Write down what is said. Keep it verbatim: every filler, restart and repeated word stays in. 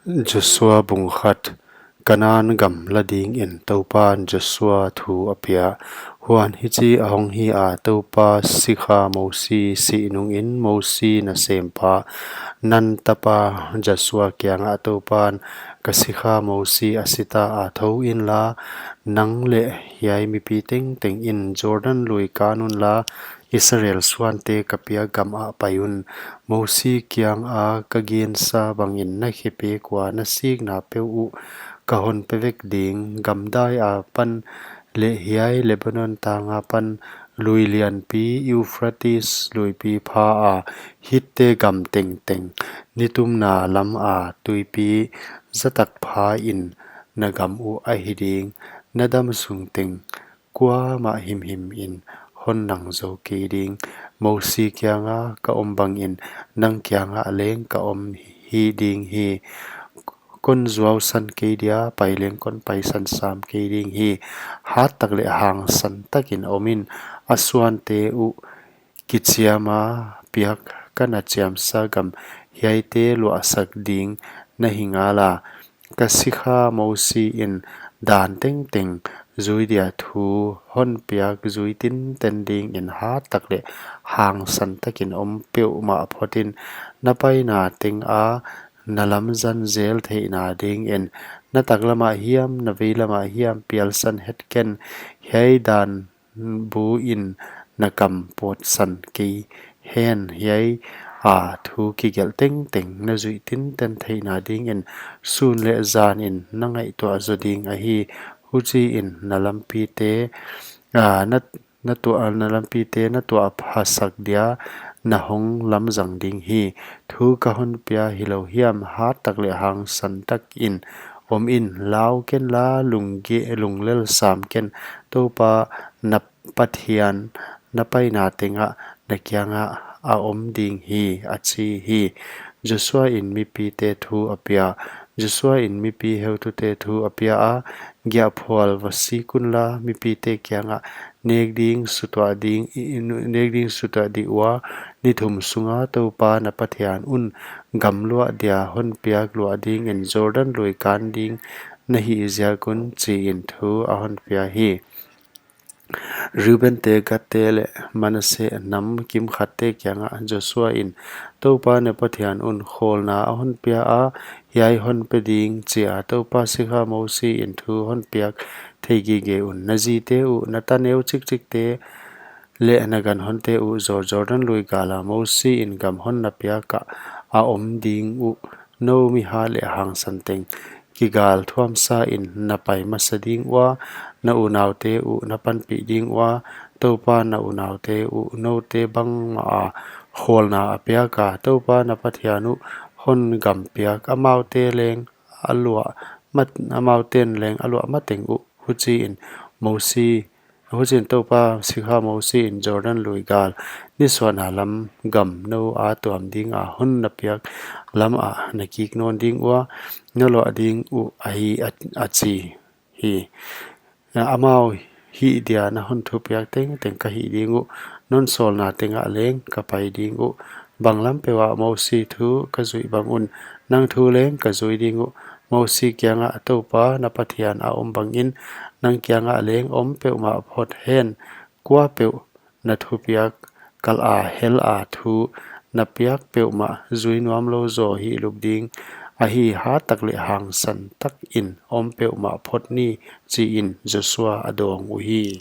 Joshua bung khat. Kanan gam la dingin Toupan Joshua thu a pia. Huan hichi ahong hi a, Toupa sikha Mosi sih nungin Mosi nasempa Nun tapa Joshua kiangah Toupan, ka sikha Mosi a si ta a, thou inla, nang leh hiai mipi tengteng in Jordan lui kan unla, Israel suante ka piak gam ah pai un. Mosi kianga ka gensa bangin na khe pek ua na sikna peuh uh ka hon pe vek ding. Gamdai apan leh hiai Lebanon tang apan, lui lianpi Euphrates luipi pha a, Hitte gam tengteng, nitumna lam a tuipi zatak pha in na gam uh ahi ding. Na damsung teng kuamah himhim in hon nang zou kei ding. Mosi kianga ka om bangin nang kiangah leng ka om hi ding hi. Kon zuausan kei dia, pai leng kon paisan sam kei ding hi. Hat tak leh hangsan takin om in, a suante uh kichiama piak ka na chiamsa gam hiaite luahsak ding na hi ngala. Ka sikha Mosi in dan tengteng zui dia thu hon piak zui tinten dingin hat tak leh hangsan takin om peuhmah phot in. Na paina tenga na lamzan zel theihna dingin, na taklamah hiam, na veilamah hiam, pialsan het ken. Hiai dan buin na kam pawtsan kei hen. Hiai a thu kigelh tengteng na zuih tinten theihna dingin sun leh zanin na ngaihtuah zaw ding ahi. Huchiin na lampite, a, na, na tuah, na lampite na tuah phasak dia na hong lamzang ding hi. Thu ka hon pia hilou hiam, hat tak leh hangsan takin om in. Lau kenla, lungge-, lunglel sam ken. Toupa na Pathian na paina tengah na kiangah a om ding hi, a chi hi. Joshua in mipite thu a pia. Joshua in mipi heutute thu a pia a, giahphual va sik unla, mipite kiangah nek ding sutuah ding, i, i, nek ding sutuah dih ua, ni thum sunga Toupa na Pathian un gam luah dia hon piak luah dingin Jordan lui kan ding na hih ziak un, chiin thu a hon pia hi. Reuben te, Gad te leh Manasseh nam kimkhat te kiangah Joshua in, Toupa na Pathian un khawlna a hon pia a, hiai hon pe ding, chia Toupa sikha Mosi in thu hon piak thei gige un. Na zite uh, na ta neu chikchik te leh na ganhonte uh zaw Jordan lui gala Mosi in gam hon na piak ah a om ding uh, nou mi hat leh hangsan teng kigal thuamsa in na pai masa ding ua, na unaute uh na panpih ding ua, Toupa na unaute uh noute bangmah a khawlna a piak a, Toupa na Pathian uh hon gam piak, amaute leng a luah mat, amaute'n leng a luah mateng uh. Huchiin Mosi, huchiin Toupa sikha Mosi in Jordan lui gal, nisuahna lam gam nou a tuam dinga hon na piak lam ah na kik nawn ding ua, na luah ding uh ahi, a, a chi hi. Amau hih dia na hon thupiak tengteng ka hih ding uh, non sawlna tengah leng ka pai ding uh. Banglam peuh ah Mosi thu ka zuih bang un, nang thu leng ka zui ding uh. Mosi kiangah, Toupa na Pathian a om bangin nang kiangah leng om peuhmah phot hen. Kuapeuh na thupiak kal a hel a thu na piak peuhmah zui nuam lou zaw hih lup ding ahi, hat tak leh hangsan takin om peuhmah phot ni, chiin Joshua a dawng uhi.